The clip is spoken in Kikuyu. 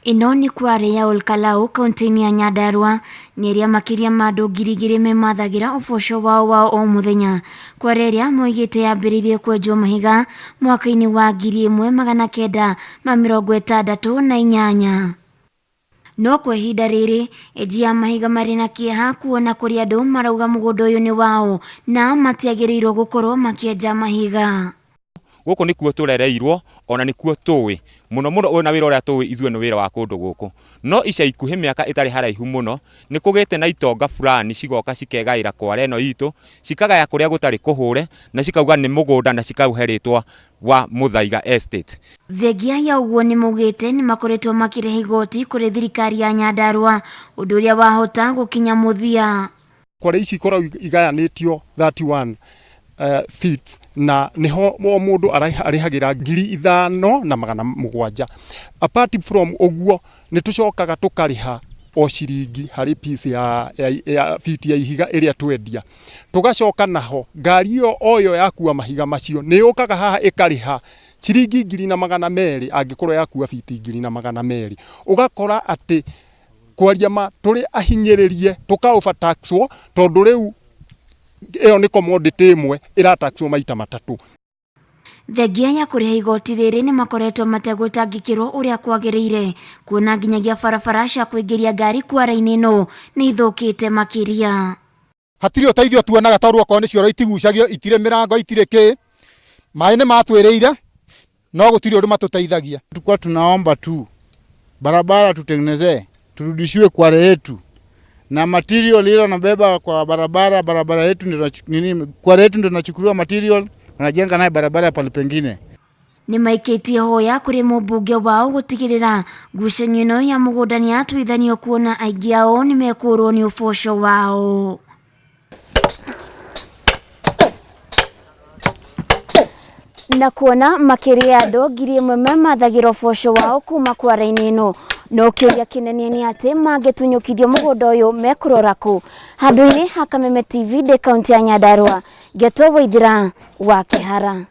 Ĩno nĩ kware ya Olkalau kaunti-inĩ ya Nyandarua nĩ ĩrĩa makĩria ma andũ 2000 memathagĩra ũboco wao wa o mũthenya. Kware ĩrĩa moigĩte yambĩrĩirie kwenjwo mahiga mwaka-inĩ wa 1968. No kwa ihinda rĩrĩ enji a mahiga marĩ na kĩeha kuona kũrĩ andũ marauga mũgũnda ũyũ nĩ wao na matiagĩrĩirwo gũkorwo makĩenja mahiga. Gũkũ nĩkuo tũrereirwo ona nĩkuo tũĩ mũno mũno ona wĩra ũrĩa tũĩ ithuĩ nĩ wĩra wa kũndũ gũkũ. No ica ikuhĩ mĩaka ĩtarĩ haraihu mũno nĩ kũgĩte na itonga fulani cigoka cikegaĩra kware ĩno itũ, cikagaya kũrĩa gũtarĩ kũhũre na cikauga nĩ mũgũnda na cikaũhe rĩtwa wa Muthaiga Estate. Thengia ya ũguo nĩmaugĩte nĩmakoretwo makĩrĩha igoti kũrĩ thirikari ya Nyandarua ũndũ ũrĩa wahota gũkinya mũthia. Kware ici ikoragwo igayanĩtio 31 feet na nĩho o mũndũ arĩhagĩra 5700. Apart from ũguo nĩ tũcokaga tũkarĩha o ciringi harĩ piece ya feet ya ihiga ĩrĩa twendia. Tũgacoka naho ngari ĩyo o ĩyo yakua mahiga macio nĩ yũkaga haha ĩkarĩha ciringi 1200 angĩkorwo yakua biti 1200. Ũgakora atĩ kwaria ma tũrĩ ahinyĩrĩrie tũka overtaxwo tondũ rĩu ĩyo nĩ commodity ĩmwe ĩrataxwo maita matatũ. Thengia ya kũrĩha igoti rĩrĩ nĩmakoretwo mategũtangĩkĩrwo ũrĩa kwagĩrĩire kuona nginyagia barabara cia kũingĩria ngari kwara-inĩ ĩno nĩ ithũkĩte makĩria. Hatirĩ ũteithio tuonaga tondũ okorwo nĩ cioro itigucagio, itirĩ mĩrango, itirĩ kĩ, maĩ nĩ matwĩrĩire no gũtirĩ ũndũ matũteithagia. Tulikuwa tunaomba tu barabara tutengenezee, turudishiwe kware yetu na material ile wanabeba kwa barabara, barabara yetu ndio nini, kware yetu ndio tunachukuliwa material, wanajenga naye barabara pale pengine. Nĩmaikĩtie hoya kũrĩ mũmbunge wao gũtigĩrĩra ngucanio ĩno ya mũgũnda nĩyatuithanio kuona aingĩ ao nĩmekũrwo nĩ ũboco wao. Na kuona makĩria ya andũ 1000 memathagĩra ũboco wao kuma kwara-inĩ ĩno no kĩũria kĩnene nĩ atĩ mangĩtunyũkithio mũgũnda ũyũ mekũrora kũ. Handũ-inĩ ha Kameme TV ndĩ kaunti ya Nyandarua, Ngetwo Waithira wa Kĩhara.